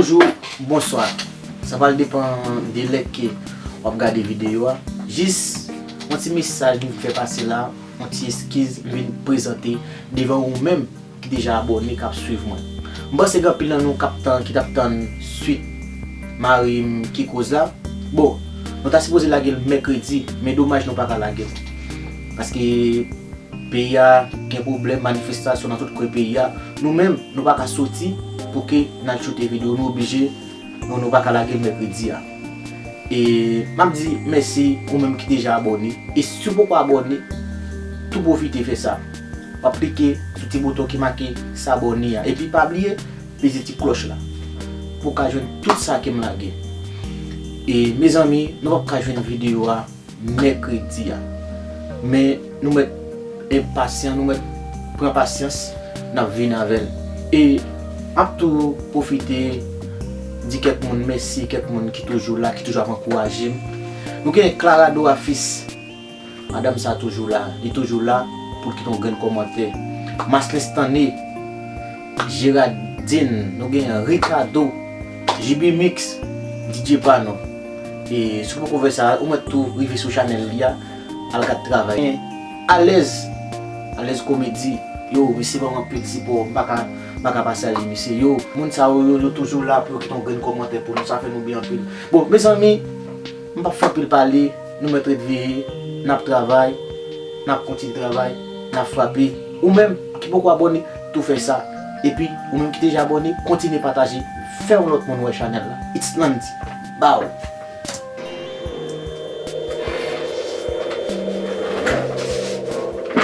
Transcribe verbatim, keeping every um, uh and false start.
Bonjou, bonswa. Sa pral depann de lè ke w ap gade videyo a. Jis yon ti mesaj m vin fè pase la, yon ti eskiz m vin prezante devan ou menm ki deja abòne, k ap swiv mwen. M panse gen anpil nan nou k ap tann, ki t ap tann swit mari m ki koz la. Bon, nou ta sipoze lage l mèkredi, men domaj nou pa ka lage l. Paske peyi a gen pwoblèm, manifestasyon nan tout kwen peyi a. Nou menm, nou pa ka soti pou ke n al choute videyo. Nou oblije, nou, nou pa ka lage l mèkredi a. E m ap di mèsi ou menm ki deja abòne. E si w poko abòne, tou pwofite fè sa. W ap klike sou ti bouton ki make s'abonner a. Epi pa bliye, peze ti klòch la pou w ka jwenn tout sa ke m lage. E mezanmi, nou p ap ka jwenn videyo a mèkredi a. Men nou mèt enpasyan, nou mèt pran pasyans, n ap vin avè l. E m ap tou pwofite di kèk moun mèsi, kèk moun ki toujou la, ki toujou ap ankouraje m. Nou gen Clara Dorafis. Madanm sa toujou la, li toujou la pou l kite yon grenn kòmantè. Maslin Stanley, Gerardine, nou gen Ricardo, J B Mix, D J pa nou. E si w poko fè sa, ou mèt tou rive sou chanèl li a, al gad travay. Alèz, Alèz Komedi, yo, mesye ban m anpil sipò, m pa ka, m pa ka pase ale, mesye. Yo, moun sa yo, yo, yo toujou la pou yo kite yon grenn kòmantè pou nou, sa fè nou byen anpil. Bon, mezanmi, m p ap fè anpil pale, nou mèt ret veye, n ap travay, n ap kontinye travay, n ap frape. Ou menm ki poko abòne, tou fè sa. Epi, ou menm ki deja abòne, kontinye pataje, fè yon lòt moun wè chanèl la. It's Landy. Baw!